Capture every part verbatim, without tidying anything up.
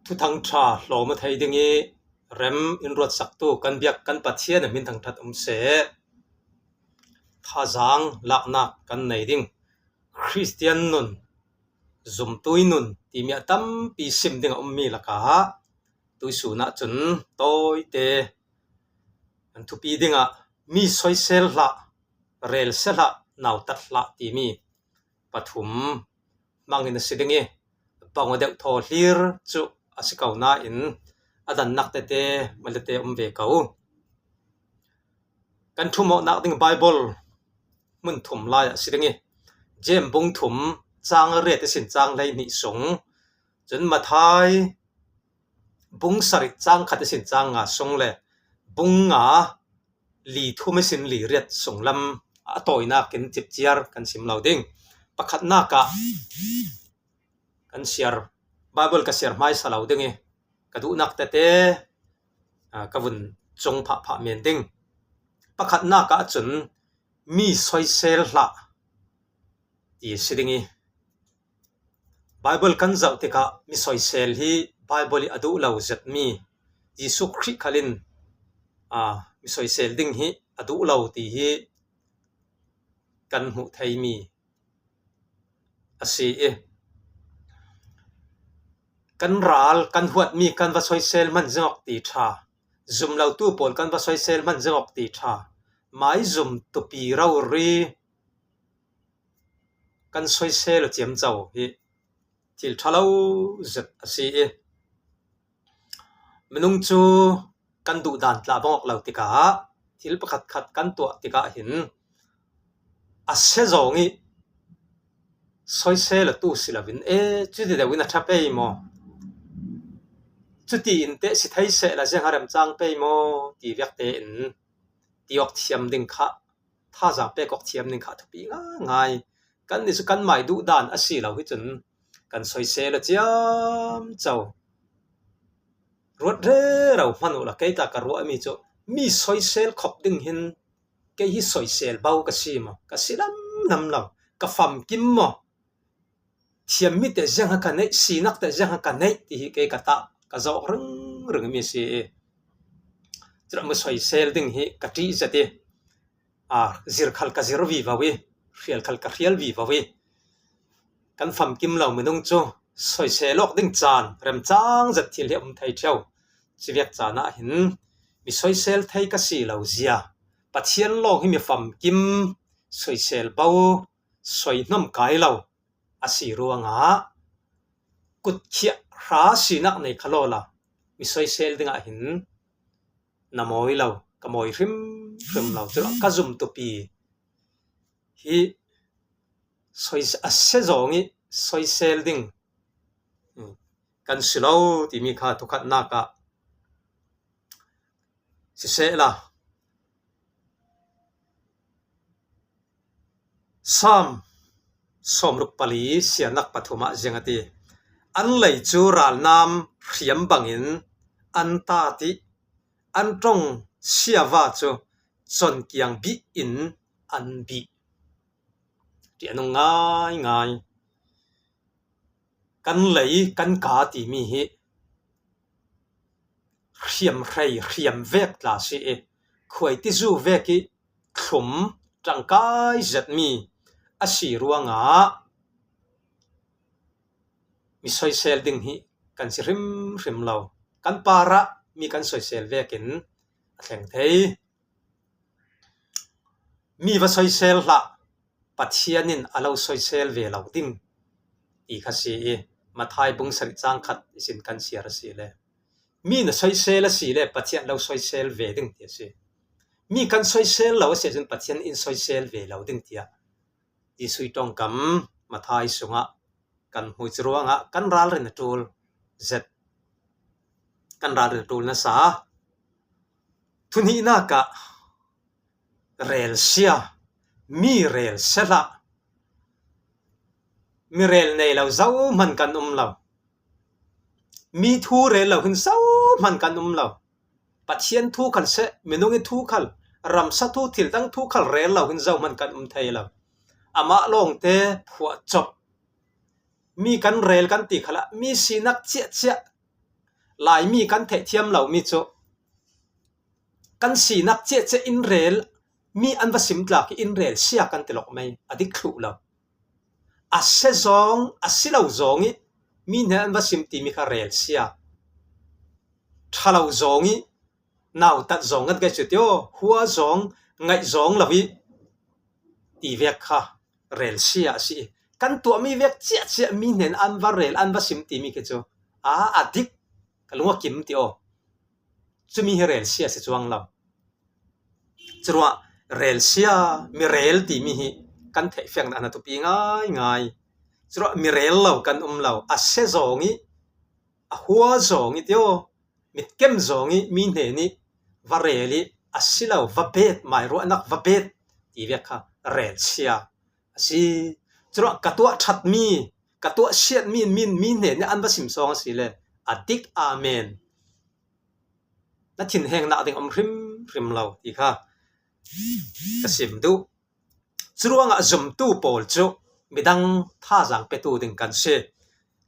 Thuthang ṭha hlawm a thei ding i rem in ruatsaktu kan biak kan Pathian a hmin thangṭhat um seh. Thazang laknak kan nei ding. Khristian nun, zumtui nun timi a tampi sim ding a um mi lakah tuisun ah cun tawite an thupi dingah mi soisel hlah, relsia hlah, nautat hlah timi pathum hmangin a si ding i, bang aw deuh thaw hlir cu a si ko nain a dannak tete malete um ve ko. Kan ṭhumawknak ding Baibal hmun thum lai ah a si ding i, Jeim bung thum cang riat ihsin cang hleihnih sung, cun Mathai bung sarih cang khat ihsin cang nga sung le bung nga li thum ihsin li riat sunglam a tawinak in cipciar kan sim lo ding. Pakhatnak ah kan siar, Baibal ka siar hmaisa lo ding i ka duhnak tete, aa, ka vun cung phahphah men ding. Pakhatnak ah cun mi soisel hlah ti a si ding i, Baibal kan zoh tikah mi soisel hi Baibal i a duh lo zetmi Jesuh Khrih khal in, aa, mi soisel ding hi a duh lo ti hi kan hmuh theimi a si i, kan ral kan huatmi kan va soisel hman zengawk ti ṭha, zumlotu pawl kan va soisel hman zengawk ti ṭha, maizum tupi rori kan soisel a ciamco hi thil ṭha lo zet a si i, minung cu kan duhdan tla bangawk lo tikah, thil pakhatkhat kan tuah tikah hin a sia zawng i soisel a tu si loin, e, cuti deuh in a ṭha pei maw? Cuti in teh si thei sehla ziang a remcang pei maw? Ti viakte in ti awk thiam ding kha, thazang pek awk thiam ding kha thupi ngaingai. Kan ni cu kan mai duhdan a si lo hi cun kan soisel a ciamco. Ruat rero hman uhla kei ta ka ruahmi cu mi soisel khop ding hin kei hi soisel bo ka si maw? Ka si lamlam lo, ka famkim maw? Thiammi te ziang a ka neih, sinak te ziang a ka neih ti hi kei ka tah, ka zawh ringring mi si i, cuah mi soisel ding hi ka ṭih zet i, aa, zir khal ka zir vivo i, hrial khal ka hrial vivo i, kan famkim lo minung cu soisel awk ding caan remcang zet thil hi a um thei ṭheo. Cuviak caan ah hin mi soisel thei ka si lo zia, Pathian lawng hi mi famkim, soisel bo, soihnam kai lo a si ruangah kutkhiah hra sinak nei kha lawla mi soisel dingah hin na mawi lo, ka mawi hrimhrim lo. Culah ka zumtupi hi soi-, a sia zawng i soisel ding kan si lo timi kha thukhatnak ah sisehla, Salm sawmruk pali siarnak pathum ah ziang a ti. An lei cu ralnam hriam bangin an tat i, an ṭong siava cu cawnkiang bih in an bih. Ṭihnung ngaingai. Kan lei, kan ka timi hi hriamhrei, hriamvek tla si i, khuaitizu vek i thlum ṭangkai zetmi a si ruangah mi soisel ding hi kan si hrimhrim lo. Kan parah mi kan soisel vekin a thleng thei. Mi va soisel hlah, Pathian in a lo soisel ve lo ding ti kha si i, Mathai bung sarih cang khat ihsin kan siar a si le, mi na soisel a si le Pathian lo soisel ve ding ti a si. Mi kan soisel lo a si ahcun Pathian in soisel ve lo ding tiah Jesuh ṭongkam Mathai sungah kan hmuh cu ruangah kan ralrin a ṭul zet, kan ralrin a ṭul nasa. Thuhnihnak ah relsia, mi relsia hlah. Mi rel nei lo zohman kan um lo. Mi thu rel lo hin zohman kan um lo. Pathian thu khal seh, minung i thu khal, ramsa thu, thil dang thu khal rel lo hin zohman kan um thei lo. Amah lawngte phuah cop. Mi kan rel kan ti khalah mi sinak ciahciah Laimi kan theih thiam lo mi cu kan sinak ciahciah in rel, mi an va sim tlak i in rel sia kan ti lawk mei, a dik thluh lo. A si zong, a si lo zong i mi hnen an va sim timi kha rel sia. Ṭha lo zong i nautat zong kan kai cu tio, hua zong, ngaih zong lo i ti vek kha rel sia a si i kan tuahmi vek ciahciah mi hnen an va rel, an va sim timi khi cu a, a dik ka lung a kim ti aw. Cumi hi rel sia si cuang lo. Curuah rel sia, mi rel timi hi kan theih fiang dah na tupi ngai ngai. Curuah mi rel lo kan um lo, a si zong i, a hua zong i tio, mitkem zong i mi hnen i va rel i a si lo, va bet, mairuahnak va bet ti vek kha rel sia a si. Curuah ka tuah ṭhatmi, ka tuah siatmi min mi hnen i an va sim sawng a si le a dik, amen. Na thinhengnak ding um hrimhrim lo ti kha ka sim duh. Curuangah zumtu pawl cu midang thazaang petu ding kan si.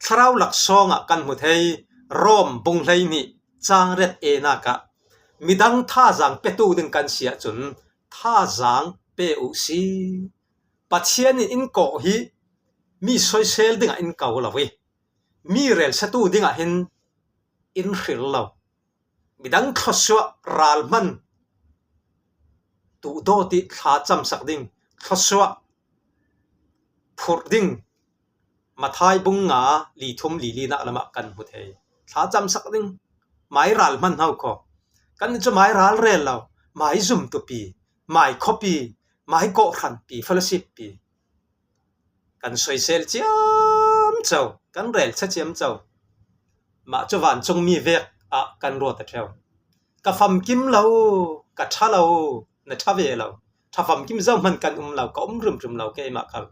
Thlarau laksawng ah kan hmu thei, Rom bung hleihnih cang riat enak ah midang thazaang petu ding kan si ahcun thazaang pe uh si. Pathian in in kawh hi mi soisel dingah in ko lo i mi relsiatu dingah hin in hril lo. Midang thluasuah ral hman tuh dawt i thla camsak ding, thluasuah phurh ding, Mathai bung nga li thum li linak lamah kan hmu thei. Thla camsak ding, mai ral hman hau kho. Kan cu mai ral rel lo, mai zumtupi, mai khuapi, mai kawhhranpi, fellowship pi. Kan soisel ciamco, kan relchia ciamco. Mah cu vancungmi vek ah kan ruat a ṭheu. Ka famkim lo, ka ṭha lo, na ṭha ve lo. Ṭha famkim zohman kan um lo, ka um hrimhrim lo keimah khal.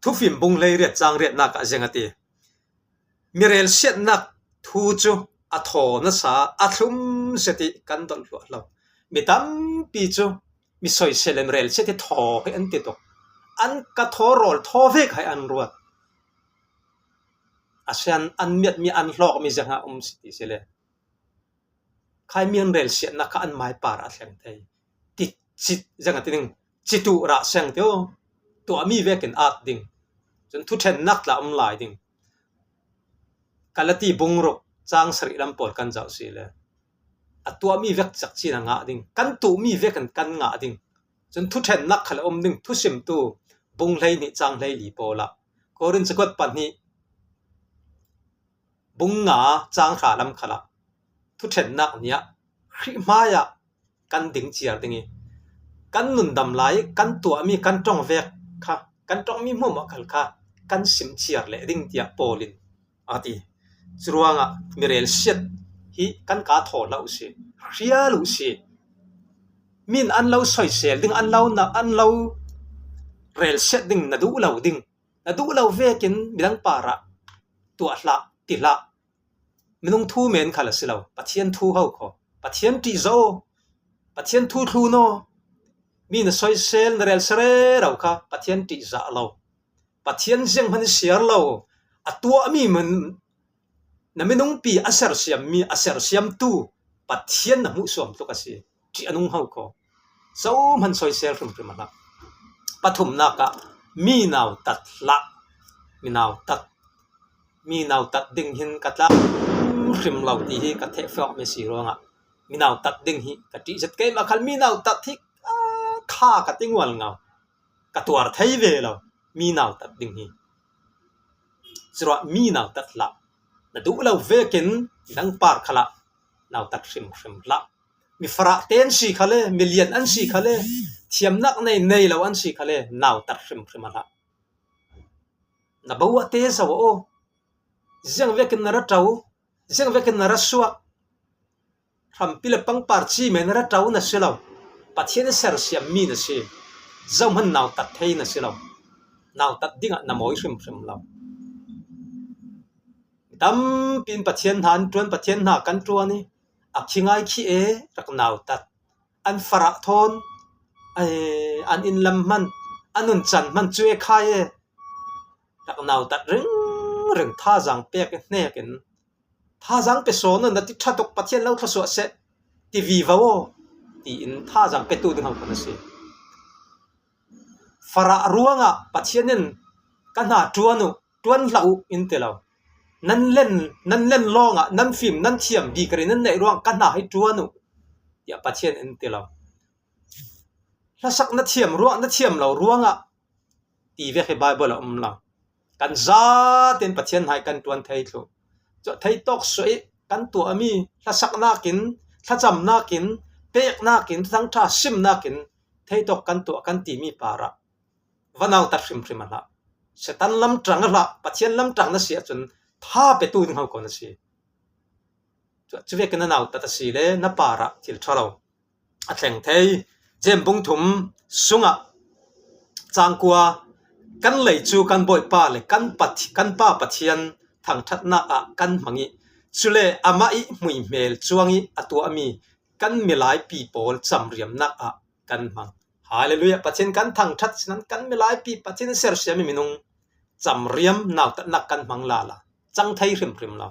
Thufim bung hleiriat cang riatnak ah ziang a ti. Mi relsiatnak thu cu a thaw nasa, a thlum zet i kan dolh hluah lo. Mi tampi cu mi soisel in relsiat hi thaw hi an ti tuk. An ka thaw rawl thaw vek hai an ruat. A sian an miatmi, an hlawkmi ziangah um si ti si le. Khai mi an relsiatnak kha an mai par ah a thleng thei. Ti cit ziang a ti ding, citu rah siang tio, tuahmi vekin at ding. Cun thuṭhennak tla um lai ding. Galati bung ruk cang sarih lam pawl kan zoh si le a tuahmi vek cak cin a ngah ding, kan tuhmi vekin kan ngah ding. Cun thuṭhennak khal a um ding, thusimtu bung hleihnih cang hleili pawl ah, Korin cakuat pahnih bung nga cang hra lam khalah thuṭhennak ni ah Khrih hmaiah kan ding ciar ding i kan nundam lai i kan tuahmi kan ṭong vek kha, kan ṭongmi hmuahhmuah khal kha kan sim ciar leh ding tiah Paul in a ti. Curuangah mi relsiat hi kan kaa thaw hlah uh si, hrial uh si. Min an lo soisel ding, an lo na, an lo relsiat ding na duh lo ding, na duh lo vekin midang parah tuah hlah, ti hlah. Minung thu men khal a si lo, Pathian thu ho kho. Pathian ṭih zaw, Pathian thu thlun aw. Mi na soisel, na rel serero kha Pathian ṭih zah lo. Pathian zianghman siar lo, a tuahmi man, na minungpi a sersiammi, a sersiamtu Pathian na hmuhsuam tluk a si. Ṭih a nung ho kho. Zohman soisel hrimhrim a hlah. Pathumnak ah mi nautat hlah. Mi nautat. Mi nautat ding hin ka tlam hrim lo ti hi ka theh fiawk mi si ruangah mi nautat ding hi ka ṭih zet. Keimah khal mi nautat hi, ah, kha ka ti ngual ngau. Ka tuar thei ve lo mi nautat ding hi. Curuah mi nautat hlah. Na duh lo vekin nang par khalah nautat hrimhrim hlah. Mi farah te an si khale, mi lian an si khale, thiamnak nei, nei lo an si khale, nautat hrimhrim a hlah. Na bo a te zo aw. Ziang vekin na ra ṭo, ziang vekin na ra suak. Hrampi le pangpar ci men ra ṭo na si lo. Pathian a sersiammi na si. Zohman nautat thei na si lo. Nautat dingah na mawi hrimhrim lo. Tampi in Pathian hna an ṭuan, Pathian hna kan ṭuan i a khi ngai khi e rak nautat. An farah thawn, ai, an inn lam hman, an nuncan hman cu e khai e rak nautat ring reng thazang pek hnekin, thazang pe sawn un, na ti ṭha tuk, Pathian lo thluasuah seh, ti vivo aw, tiin thazang petu ding ho kan si. Farah ruangah Pathian in ka hna ṭuan uh, ṭuan hlah uh in ti lo. Nan len, nan len lawngah nan fim, nan thiam, bikeri nan neih ruang ka hna hi ṭuan uh, tiah Pathian in ti lo. Hlasak na thiam ruang, na thiam lo ruangah ti vek hi Bible ah um lo. Kan zaten Pathian hna hi kan ṭuan thei thluh. Cun theitawk suah i kan tuahmi, hlasak nakin, thlacam nakin, pek nakin, thangṭha sim nakin, theitawk kan tuah kan timi parah va nautat hrimhrim a hlah. Satan lamṭang a hlah, Pathian lamṭang na si ahcun tha petu ding ho ko na si. Cu, cu vekin a nautat a si le na parah thil ṭha lo a thleng thei. Jeim bung thum sungah cangkua, kan lei cu kan Bawipa le kan Pathi-, kan Pa Pathian thangṭhatnak ah kan hmang i, cule amah i hmuihmel cuang i a tuahmi kan milaipi pawl camriamnak ah kan hmang. Hallelujah! Pathian kan thangṭhat sinan kan milaipi, Pathian sersiammi minung camriam nautatnak kan hmang lala, cang thei hrimhrim lo.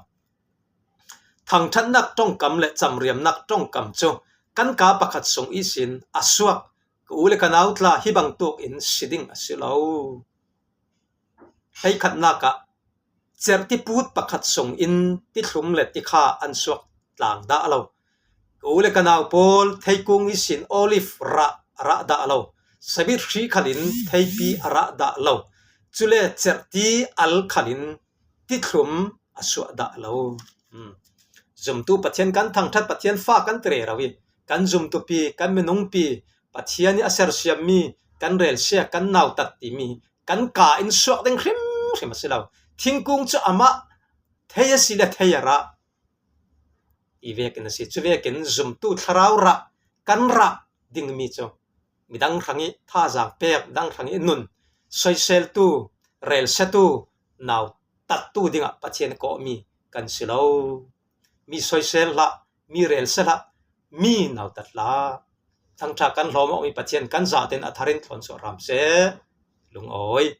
Thangṭhatnak ṭongkam le camriamnak ṭongkam cu kan kaa pakhat sung ihsin a suak, ka u le ka nau tla hi bangtuk in si ding a si lo. Hleikhatnak ah cerh tiput pakhat sung in tithlum le tikha an suak tlang dah lo. Ka u le ka nau pawl theikung ihsin olive rah a rah dah lo. Sabit hri khalin theipi a rah dah lo. Cule cerhti al khalin tithlum a suah dah lo. Zumtu Pathian kan thangṭhat, Pathian fa kan ti rero i, kan zumtupi, kan minungpi, Pathian i a sersiammi, kan relsia, kan nautat timi kan kaa in suak ding hrimhrim a si lo. Thingkung cu amah thei a si le thei a rah i vekin a si. Cu vekin zumtu thlarau rah kan rah dingmi cu midang hrang i thazang pek, midang hrang i nun soiseltu, relsiatu, nautattu dingah Pathian kawhmi kan si lo. Mi soisel hlah, mi relsia hlah, mi nautat hlah. Thangṭha kan hlawm awk mi Pathian kan zaten a tharin thlawn suah hram seh. Lungawi.